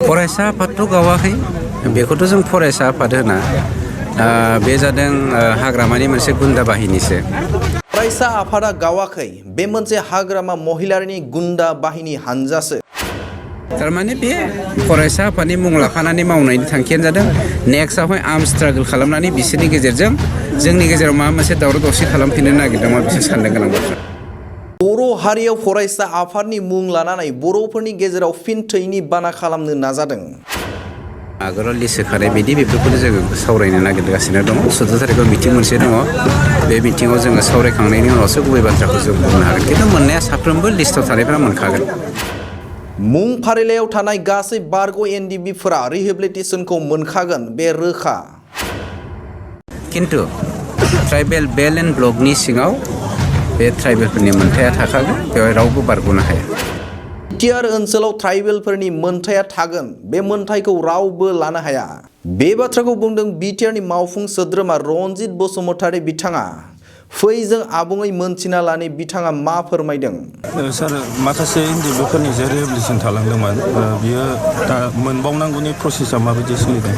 फरायसा आफादथ' गावाखै बेखौथ' जों फरायसा आफाद होना बे जादों हाग्रामानि मोनसे गुन्दा बाहिनीसो। फरायसा आफादा गावाखै बे मोनसे हाग्रामा महिलारिनि गुन्दा बाहिनी हानजासो। थारमाने बे फरायसा आफादनि मुं लाफानानै मावनायनि थांखियानो जादों नेक्स्टआवहाय आर्म स्ट्रागल खालामनानै बिसोरनि गेजेरजों जोंनि गेजेराव माबा मोनसे दावराव दावसि खालामफिननो नागिरदोंमोन बिसोर साननो गोनां बाथ्रा। बर' हारियाव फरायसा आफादनि मुं लानानै बर'फोरनि गेजेराव फिन थैनि बाना खालामनो नाजादों। आगोलाव लिस्ट होखानाय बायदि बेफोरखौनो जोङो सावरायनो नागिरगासिनो दङ। 14 थारिखआव मिटिं मोनसे दङ। बे मिटिङाव जोङो सावरायखांनायनि उनावसो गुबै बाथ्राखौ जों बुंनो हागोन। खिन्थु मोननाया साफ्रोमबो लिस्टआव थानायफ्रा मोनखागोन। मुं फारिलाइयाव थानाय गासै बारग' एनडिबिफोरा रिहेबिलिटेसनखौ मोनखागोन बे रोखा। खिन्थु ट्राइबेल बेल्ट एन्ड ब्लकनि सिङाव बे ट्राइबेलफोरनि मोनथाया थाखागोन, बेवहाय रावबो बारग'नो हाया। बिटिआर ओनसोलाव ट्राइबेलफोरनि मोनथाया थागोन, बे मोनथायखौ रावबो लानो हाया। बे बाथ्राखौ बुंदों बिटिआरनि मावफुं सोद्रोमा रनजित बसुमतारी बिथाङा। फै जों आबुङै मोनथिना लानि बिथाङा मा फोरमायदों। सार माखासे एनडिबिफोरनि जे रिहेबिलिटेसन थालांदोंमोन बियो दा मोनबावनांगौनि प्रसेसा माबायदि सोलिदों?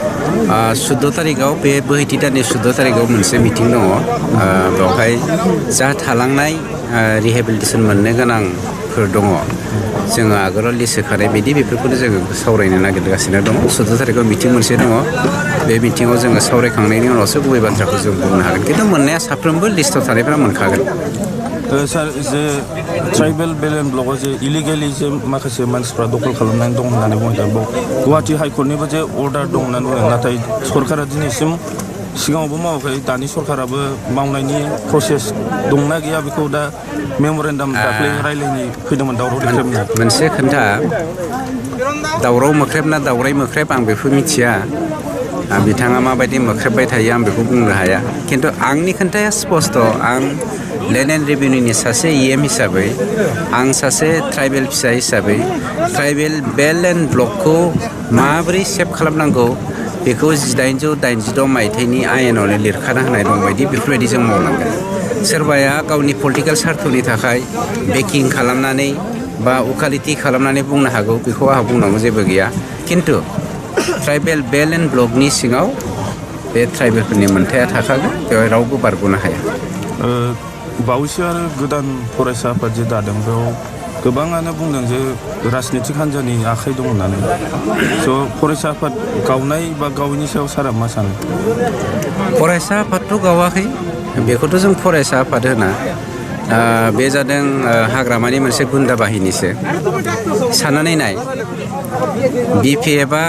14 थारिखआव बे बोहैथि दाननि 14 थारिखआव मोनसे मिटिं दङ। बेवहाय जा थालांनाय रिहेबिलिटेसन मोननो गोनांफोर दङ जोङो आगोलाव लिस्ट होखानाय बायदि बेफोरखौनो जोङो सावरायनो नागिरगासिनो दङ। 14 थारिखआव मिटिं मोनसे दङ। बे मिटिङाव जोङो सावरायखांनायनि उनावसो गुबै बाथ्राखौ जों बुंनो हागोन। खिन्थु मोननाया साफ्रोमबो लिस्टआव थानायफ्रा मोनखागोन। सार जे ट्राइबेल बेल्ट एन्ड ब्लकआव जे इलिगेलि जे माखासे मानसिफ्रा दखल खालामनानै दं होननानै बुंदों, गुवाहाटि हाइकर्टनिबो जे अर्डार दं होननानै बुंदों, नाथाय सरकारा दिनैसिम सिगाङावबो मावाखै, दानि सरकाराबो मावनायनि प्रसेस दंना गैया बेखौ दा मेम'रेन्डाम दाख्लै रायलायनो फैदोंमोन दावराव देख्रेबनो। मोनसे खोन्था, दावराव मोख्रेब ना दावराय मोख्रेब आं बेखौ मिथिया। बिथाङा माबायदि मोख्रेबबाय थायो आं बेखौ बुंनो हाया। खिन्थु आंनि खोन्थाया स्पस्ट'। आं लेन्ड एन्ड रेभिनिउनि सासे EM हिसाबै, आं सासे ट्राइबेल फिसा हिसाबै ट्राइबेल बेल्ट एन्ड ब्लकखौ माबोरै सेभ खालामनांगौ बेखौ 1886 मायथाइनि आयेनावनो लिरखाना होनाय दंबायदि बेफोरबायदि जों मावनांगोन। सोरबाया गावनि पलिटिकेल सार्थनि थाखाय बेकिं खालामनानै बा उकालिटि खालामनानै बुंनो हागौ, बेखौ आंहा बुंनांगौ जेबो गैया। खिन्थु ट्राइबेल बेल्ट एन्ड ब्लकनि सिङाव बे ट्राइबेलफोरनि मोनथाया थाखागोन, बेवहाय रावबो बारग'नो हाया। बावैसो आरो गोदान फरायसा आफाद जे दादों बेयाव गोबाङानो बुंदों जे राजनितिक हान्जानि आखाइ दं होननानै। स' फरायसा आफाद गावनाय बा गावैनि सायाव सारा मा सानो? फरायसा आफादथ' गावाखै बेखौथ' जों फरायसा आफाद होना बे जादों हाग्रामानि मोनसे गुन्दा बाहिनीसो। साननानै नाय, BPFआ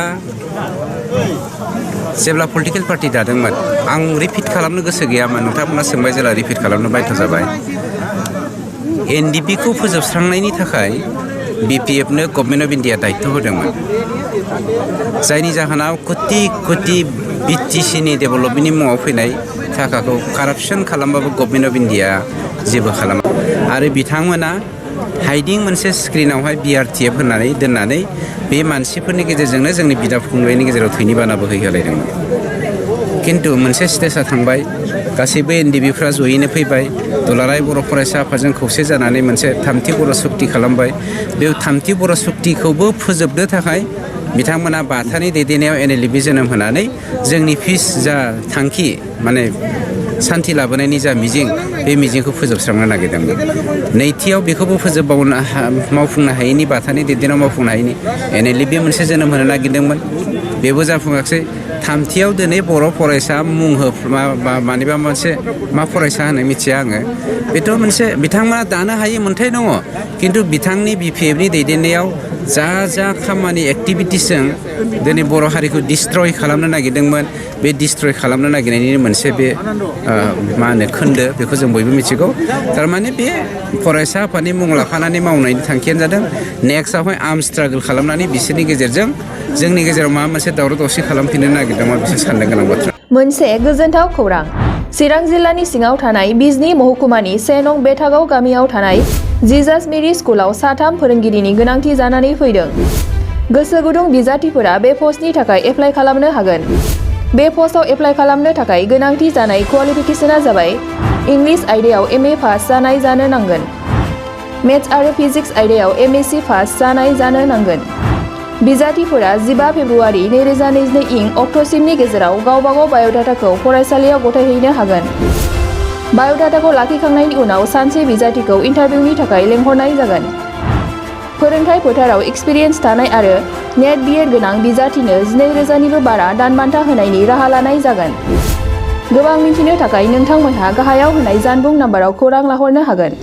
जेब्ला पलिटिकेल पार्टि दादोंमोन, आं रिपिट खालामनो गोसो गैयामोन, नोंथांमोना सोंबाय जेला रिपिट खालामनो बाध्य जाबाय। NDPखौ फोजोबस्रांनायनि थाखाय BPFनो गभर्नमेन्ट अफ इन्डिया दायित्व होदोंमोन, जायनि जाहोनाव कोटि कोटि BTCनि डेभेलपमेन्टनि मुङाव फैनाय थाखाखौ कारापसन खालामबाबो गभर्नमेन्ट अफ इन्डिया जेबो खालामा। आरो बिथांमोना हाइदिं मोनसे स्क्रिनावहाय BRTF होननानै दोननानै बे मानसिफोरनि गेजेरजोंनो जोंनि बिदा फंबायनि गेजेराव थैनि बाना बोहैहोलायदोंमोन। खिन्थु मोनसे स्टेजआ थांबाय, गासैबो NDBफ्रा जयैनो फैबाय, दुलाराय बर' फरायसा आफादजों खौसे जानानै मोनसे थामथि बर' सुक्ति खालामबाय। बे थामथि बर' सुक्तिखौबो फोजोबनो थाखाय बिथांमोना बाथानि दैदेननायाव NLDP जोनोम होनानै जोंनि फिस जा थांखि, माने सान्थि लाबोनायनि जा मिजिं, बे मिजिंखौ फोजोबस्रांनो नागिरदोंमोन। नैथियाव बेखौबो मावफुंनो हायैनि, बाथानि दैदेननायाव मावफुंनो हायैनि NLDP मोनसे जोनोम होनो नागिरदोंमोन, बेबो जाफुङाखिसै। थामथियाव दिनै बर' फरायसा मुं मानिबा मोनसे मा फरायसा होनो मिथिया आङो। बेथ' मोनसे बिथांमोना दानो हायै मोन्थाय दङ, खिन्थु बिथांनि BPFनि दैदेननायाव जा खामानि एक्टिभिटिसजों दिनै बर' हारिखौ डिस्ट्रय खालामनो नागिरदोंमोन, बे डिस्ट्रय खालामनो नागिरनायनि मोनसे बे खोन्दो, बेखौ जों बयबो मिथिगौ। थारमाने बे फरायसा आफादनि मुं लाफानानै मावनायनि थांखियानो जादों नेक्स्टआवहाय आर्म स्ट्रागल खालामनानै बिसोरनि गेजेरजों जोंनि गेजेराव माबा मोनसे दावराव दावसि खालामफिननो नागिरदोंमोन, बिसोर साननो गोनां बाथ्रा। मोनसे गोजोनथाव खौरां। चिरां जिल्लानि सिङाव थानाय बिजनी महकुमानि 1 नं बेथागाव गामियाव थानाय जिजास मेरि स्कुलाव 3 फोरोंगिरिनि गोनांथि जानानै फैदों। गोसो गुदुं बिजाथिफोरा बे पस्टनि थाखाय एप्लाइ खालामनो हागोन। बे पस्टआव एप्लाइ खालामनो थाखाय गोनांथि जानाय क्वालिफिकेशना जाबाय इंलिश आयदायाव MA पास जानाय जानो नांगोन। मेथ्स आरो फिजिक्स आयदायाव MSc पास जानाय जानो नांगोन। बिजाथिफोरा 15 फेब्रुवारि 2022 इं अक्ट'सिमनि गेजेराव गावबागाव बाय'डाटाखौ फरायसालियाव गथायहैनो हागोन। बाय'डाटाखौ लाखिखांनायनि उनाव सानसे बिजाथिखौ इन्टारभिउनि थाखाय लेंहरनाय जागोन। फोरोंथाय फोथाराव एक्सपिरियेन्स थानाय आरो नेट बिएड गोनां बिजाथिनो 12,000निबो बारा दानबान्था होनायनि राहा लानाय जागोन। गोबां मिथिनो थाखाय नोंथांमोनहा गाहायाव होनाय जानबुं नाम्बाराव खौरां लाहरनो हागोन।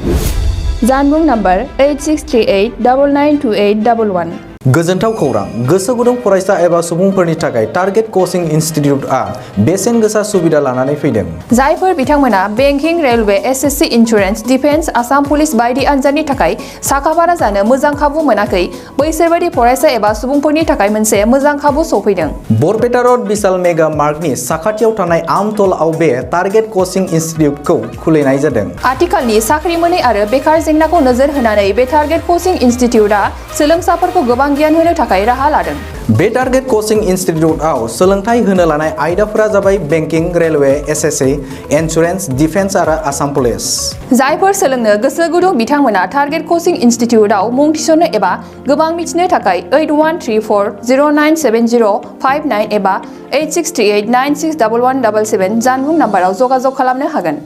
जानबुं नाम्बार 8638992811। गोजोनथाव खौरां, गोसो गुदुं फरायसा एबा सुबुंफोरनि थाखाय टारगेट कचिं इनस्टिट्यूटआ बेसेन गोसा सुबिदा लानानै फैदों। जायफोर बिथांमोना banking, railway, SSC, insurance, defence, Assam police बायदि आनजादनि थाखाय साखाफारा जानो मोजां खाबु मोनाखै, बैसोर बायदि फरायसा एबा सुबुंफोरनि थाखाय मोनसे मोजां खाबु सफैदों। बरपेटा रोड विशाल मेगा मार्टनि साखाथियाव थानाय आमतलाव बे टारगेट कचिं इनस्टिट्यूटखौ खुलिनाय जादों। आथिखालनि साख्रि मोनै आरो बेकार जेंनाखौ नोजोर होनानै बे टारगेट कचिं इनस्टिट्यूटआ सोलोंसाफोरखौ गोबां गियान होनो थाखाय राहा लादों। बे टारगेट कचिं इनस्टिट्यूटआव सोलोंथाइ होनो लानाय आयदाफोरा जाबाय banking, railway, SSC, insurance, defence आरो आसाम पुलिस। जायफोर सोलोंनो गोसो गुदुं बिथांमोना टारगेट कचिं इनस्टिट्यूटआव मुं थिसननो एबा गोबां मिथिनो थाखाय 8134097059 एबा 8638961177 जानबुं नाम्बाराव जगाजग खालामनो हागोन।